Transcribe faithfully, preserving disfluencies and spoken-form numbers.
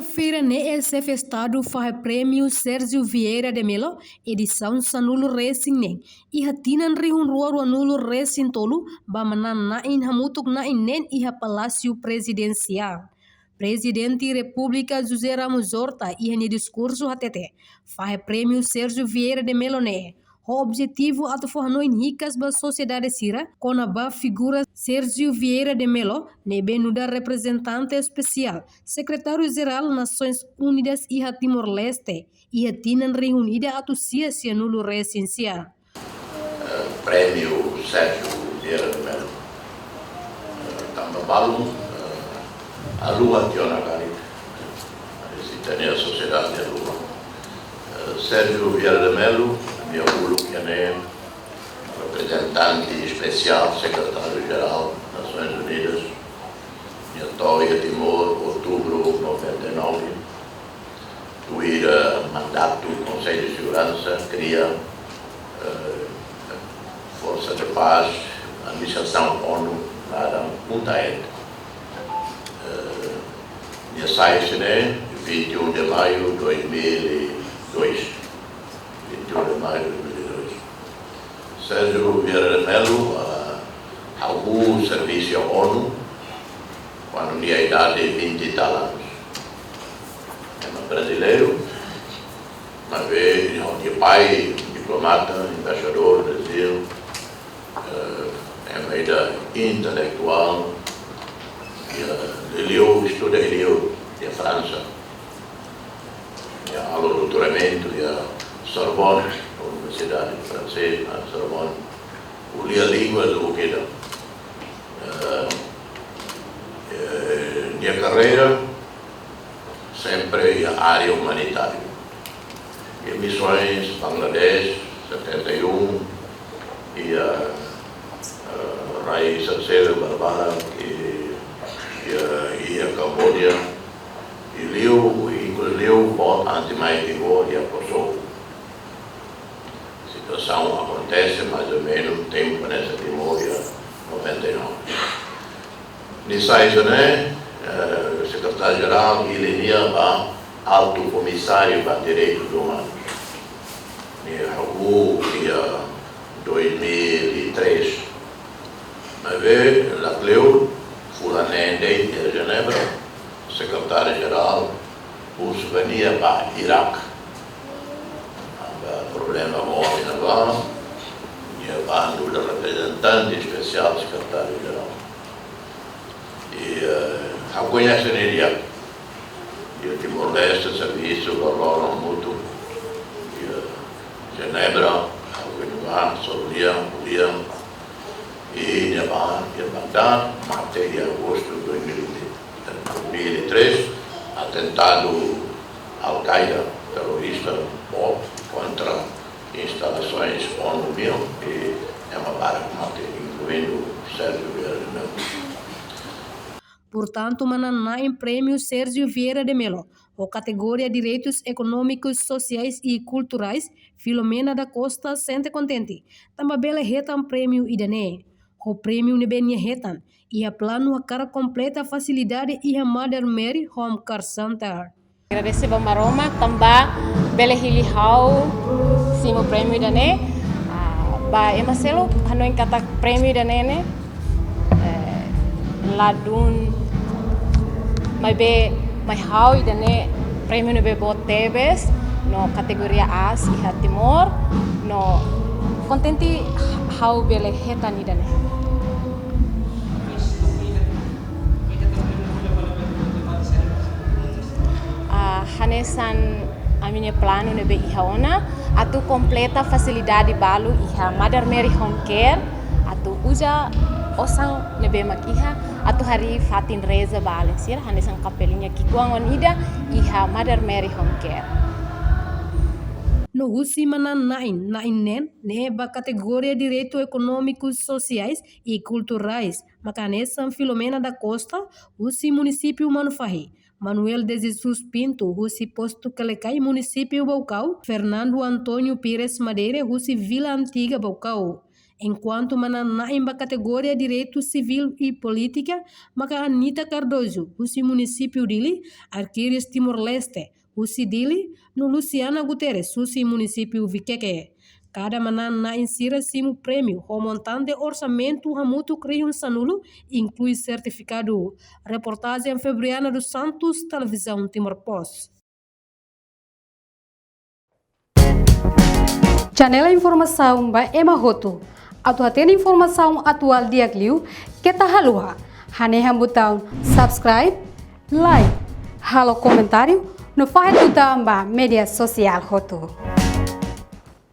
Feira ne'e Xefe Estadu fahe Prémiu Sérgio Vieira de Mello edisaun sanulu-resin-neen, iha tinan rihun rua ruanulu-resin-tolu, ba manán-na'in hamutuk na'in-neen iha Palásiu Prezidensiál. Prezidente Repúblika José Ramos Horta iha nia diskursu hatete, fahe Prémiu Sérgio Vieira de Mello ne'e ho objetivu atu fó hanoin hikas ba sosiedade sira kona-ba figura Sérgio Vieira de Mello, ne'ebé nu'udar reprezentante espesiál Sekretáriu-Jerál Nasoins Unidas iha Timor-Leste, iha tinan rihun ida atus sia sianulu-resin-sia. Eh, Prémiu Sérgio Vieira de Mello, eh, tanba balu, eh, haluha tiha ona karik, eh, ita-nia sosiedade haluha. Eh, Sérgio Vieira de Mello, nia uluk iha ne'e reprezentante espesiál, Sekretáriu-Jerál Nasoins Unidas, nia to'o iha Timor, outubru noventa e nove, tuir mandatu Konsellu Seguransa kria, eh, Forsa de Paz, administrasaun ONU, naran UNTAED. Eh, nia sai husi ne'e vinte e um de maio dois mil e dois. Vinte e um de maio dois mil e dois. Sérgio Vieira de Mello, ah, hahú servisu iha ONU, kuandu nia idade vinte e tal anos. Ema brasileiru, maibé nia pai diplomata, embaixadór Brazil, eh, ema ida intelektuál, nia, eh, liuliu estuda iha, iha Fransa. Nia halo doutoramentu iha Sorbonne, Universidade Francesa, Sorbonne. Ko'alia língua do que da. Eh, eh, nia karreira sempre iha área umanitária. Iha misoins Bangladesh, setenta e um, iha, eh, rai Sasebe Barbara, iha, iha Cambodia, i liu, inkluzive liu boot antes mai Timor, iha Kosovo. Situasaun akontese mais ou menus tempu ne'e iha Timor, iha noventa e nove. Nia sai husi ne'e, eh, Sekretáriu-Jerál, hili nia ba Altu Komisáriu ba Direitus Umanus. Nia hahú iha dois mil e três. Maibé lakleur, fulan neen de'it iha Jenebra, Sekretáriu-Jerál husu ba nia ba Iraque. Tanba problema morte ne'ebá, nia ba nu'udar reprezentante espesiál Sekretáriu-Jerál. I, eh, ha'u koñese nia di'ak. Iha Timor-Leste servisu loroloron hamutuk. Iha Jenebra, ha'u koñese, só lia, lia. I nia ba, nia ba mate iha agostu dois mil e três, atentadu Al-Qaeda terrorista boot kontra instalasoins ONU nian, i ema barak mate, inkluindu Sérgio Vieira de Mello. Portantu, manán-na'in Prémiu Sérgio Vieira de Mello, ho kategoria Direitus Ekonómikus, Sosiais i Kulturais, Filomena da Costa sente kontente tanba bele hetan prémiu ida-ne'e. Ho prémiu ne'ebé nia hetan, iha planu hakarak kompleta fasilidade iha Mother Mary Home Care Center. Agradese ba Maromak tanba bele hili ha'u simu prémiu ida-ne'e. Ah, ba ema seluk hanoin katak prémiu ida-ne'e ne'e, eh, ladún, maibé mai ha'u ida-ne'e prémiu ne'ebé boot tebes, no kategoria aas iha Timor, no kontente ha'u bele hetan ida-ne'e. Ah, hanesan ami-nia planu ne'ebé iha ona, atu kompleta fasilidade balu iha Mother Mary Home Care, atu uza osan ne'ebé mak iha, atu harii fatin reza ba alin sira, hanesan kapelinha ki'ikoan ida iha Mother Mary Home Care. No husi manán-na'in, na'in-neen, ne'e ba kategoria Direitu Ekonómikus, Sosiais i Kulturais, maka hanesan Filomena da Costa, husi munisípiu Manufahi, Manuel de Jesus Pinto, husi Postu Kelekai, munisípiu Baucau, Fernando António Pires Madeira, husi Vila Antiga Baucau. Enkuantu manán-na'in ba kategoria Direitu Sivíl i Polítika, maka Anita Cardoso, husi munisípiu Dili, Arkiris Timor-Leste, husi Dili, no Luciana Guterres, husi munisípiu Viqueque. Kada manán-na'in sira simu prémiu ho montante orsamentu hamutuk rihun sanulu, inklui sertifikadu. Reportajen Febriana dos Santos, Televizaun Timor Post. Janela informasaun ba ema hotu. Atu hatene informasaun atuál di'ak liu, keta haluha hanehan butaun subscribe, like, halo komentáriu, no fahe tutan ba média sosiál hotu.